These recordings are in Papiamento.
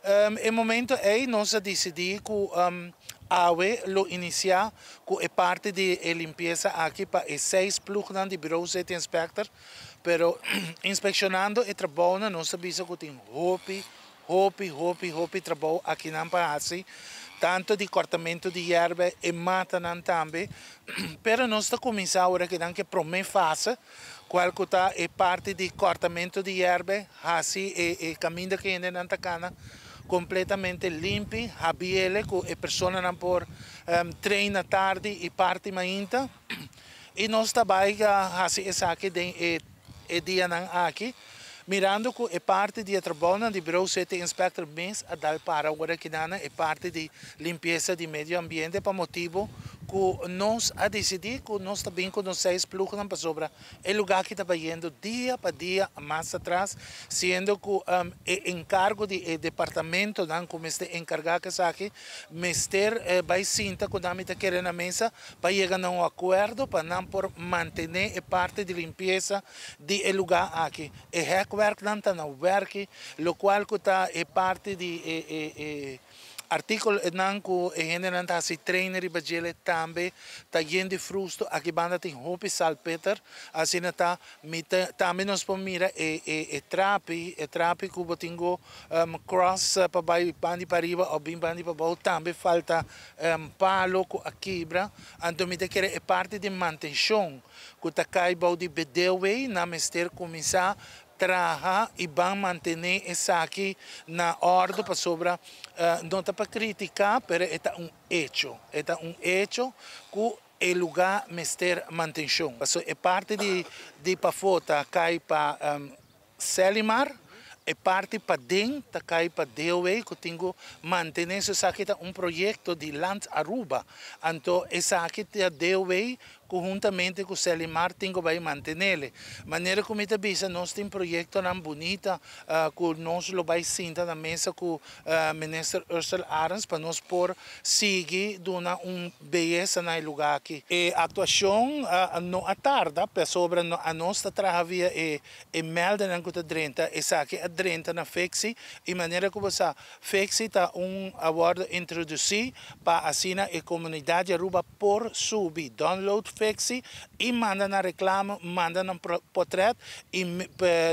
E momento ei nos a disidí ku awe lo inisiá ku e parti di e limpiesa aki pa e seis ploegnan di Bureau City Inspector, pero inspekshonando e trabounan nos a bisa ku tin hopi, hopi, hopi, hopi trabou akinan pa hasi, tantu di kòrtamentu di yerba, e matanan tambe, pero nos ta kuminsá awor akinan ku e promé fase, kual ku ta e parti di kòrtamentu di yerba, hasi e kaminda ku hendenan ta kana kompletamente limpi, habiele ku e personanan por train na tardi i parti mainta, i nos ta bai hasi esaki den e dianan aki, mirando ku e parti di e trabounan di Bureau City Inspector mes a dal para awor akinan e parti di limpiesa di medio ambiente pa motibu ku nos a disidí ku nos ta bin ku nos seis plugnan pasobra e lugá aki ta bayendo dia pa dia mas atras, siendo ku e enkargo di e departamentonan ku mester enkargá ku esaki mester bai sinta ku nan mi ta kere na mesa pa yega na un akuerdo pa nan por mantené e parti di limpiesa di e lugá aki. E hekwerknan ta na wèrki, lokual ku ta e parti di e artíkulonan ku e hendenan ta hasi trainer riba djele tambe ta yen di frusto. Aki banda tin hopi salpeter, asina ta mi ta tambe nos por mira e trapi, e trapi ku bo tin ku cross pa bai bandi pariba òf bin bandi pabou tambe falta palo ku a kibra. Anto mi ta kere e parti di mantenshon ku ta kai bou di BDW nan mester kuminsá traha i ban mantené esaki na òrdu pasobra no ta pa kritiká pero e ta un echo, e ta un echo ku e lugá mester mantenshon. Pasobra e parti di pafó ta kai pa Selimar, e parti paden ta kai pa DOW ku tin ku mantené su. Esaki ta un proyekto di Land Aruba, anto esaki ta DOW ku huntamente ku Selimar tin ku bai mantenele. Manera ku mi ta bisa, nos tin proyektonan bunita ku nos lo bai sinta na mesa ku Minister Ursell Arends pa nos por sigui duna un beyesa na e lugá aki. E aktuashon no a tarda pasobra anos ta traha via e meldennan ku ta drenta. Esaki a drenta na Fixi i manera ku bo sa, Fixi ta un a wòrdu introdusí pa asina e komunidat di Aruba por subi, download Fixi i manda nan reklamo, manda nan potrèt i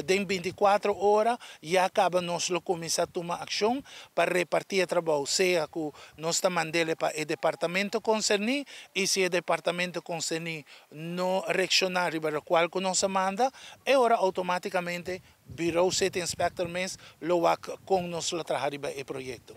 den 24 ora ya kaba nos lo kuminsá tuma akshon pa repartí e trabou, sea ku nos ta mand'é pa e departamento konserní i si e departamento konserní no reakshoná riba lokual ku nos a manda, e ora outomátikamente Bureau City Inspector mes lo wak kon nos lo traha riba e proyekto.